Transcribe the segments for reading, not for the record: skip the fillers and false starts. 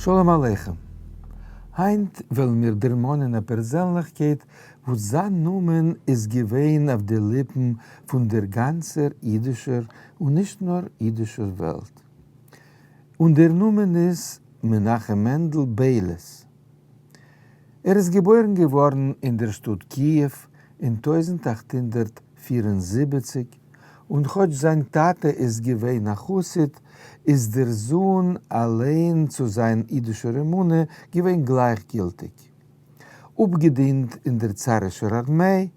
שלום עליכם. היינט וועלן מיר דערמאנען א פערזענליכקייט וואס זיין נאמען איז געווען אויף די ליפן פון דער גאנצער אידישער און נישט נאר אידישער וועלט. און דער נאמען איז מנחם מענדל בייליס. ער איז געבוירן געווארן אין דער שטאט קיעוו אין 1874, און כאטש זיין טאטע איז געווען א חסיד, איז דער זוהן אליין צו זיין אידישער אמונה געווען גלייכגילטיג. אפגעדינט אין דער צארישער ארמיי,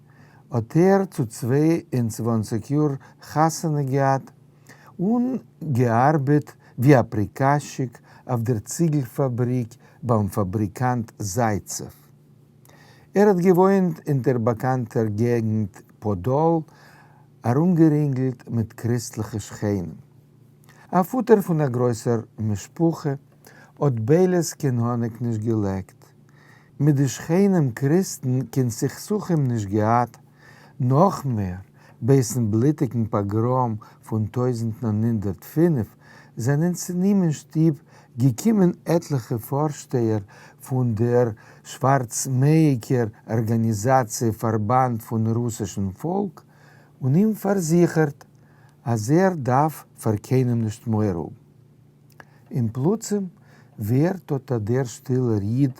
האט ער צו 22 יאר חתונה געהאט און געארבעט ווי א פריקאזשיק אויף דער ציגל פאבריק ביים פאבריקאנט זייצעוו. ער האט געוואוינט אין דער באקאנטער געגנט פאדאל, ארומגערינגלט מיט קריסטליכע שכנים. א פאטער פון א גרויסער משפחה, האט בייליס קיין האניג נישט געלעקט. מיט די שכנים קריסטן קיין סכסוכים נישט געהאט, נאך מער, בעת'ן בלוטיגן פאגראם פון 1905 זענען צו אים אין שטוב געקומען עטליכע פארשטייער פון דער שווארצמעיגער ארגאניזאציע פארבאנד פון רוסישן פאלק און אים פארזיכערט אז ער דארף פאר קיינעם נישט מורא האבן. און פלוצים ווערט אט א דער שטילער איד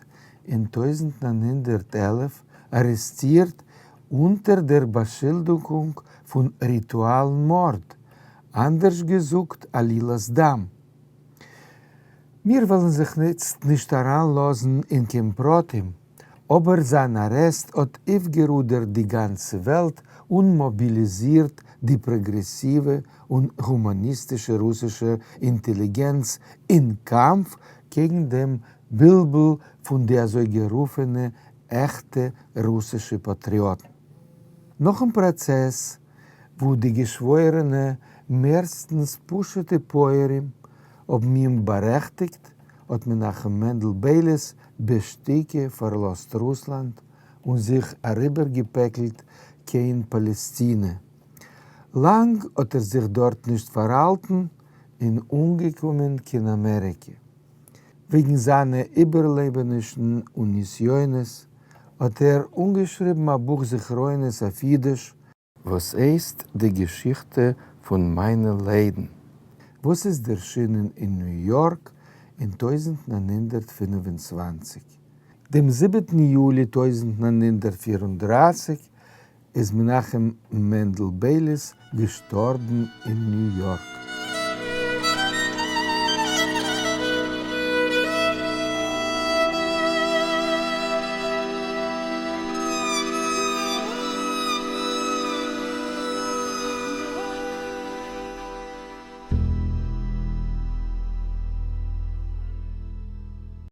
אין 1911 ארעסטירט אונטער דער באשולדיגונג פון ריטואלן מארד, אנדערש געזאגט עלילת דם. מיר וועלן זיך איצט נישט אריינלאזן אין קיין פרטים, אבער זיין ארעסט האט אויפגערודערט די גאנצע וועלט און מאביליזירט די פראגרעסיווע און הומאניסטישע רוסישע אינטעליגענץ אין קאמף קעגן דעם בלבול פון די אזוי גערופענע עכטע רוסישע פאטריאטן. נאכן פראצעס וואו די געשוואוירענע, מערסטנס פשוט'ע פויערים, האבן אים בארעכטיגט, האט מנחם מענדל בייליס בשתיקה פארלאזט רוסלאנד און זיך אריבערגעפעקלט קיין פאלעסטינע. לאנג האט ער זיך דארט נישט פארהאלטן און אנגעקומען קיין אמעריקע. וועגן זיינע איבערלעבענישן און נסיונות האט ער אנגעשריבן א בוך זכרונות אויף אידיש, וואס הייסט די געשיכטע פון מיינע ליידן, וואס איז ערשינען אין ניו יארק אין 1925. דעם זיבעטן יולי 1934 איז מנחם מענדל בייליס געשטארבן אין ניו יארק.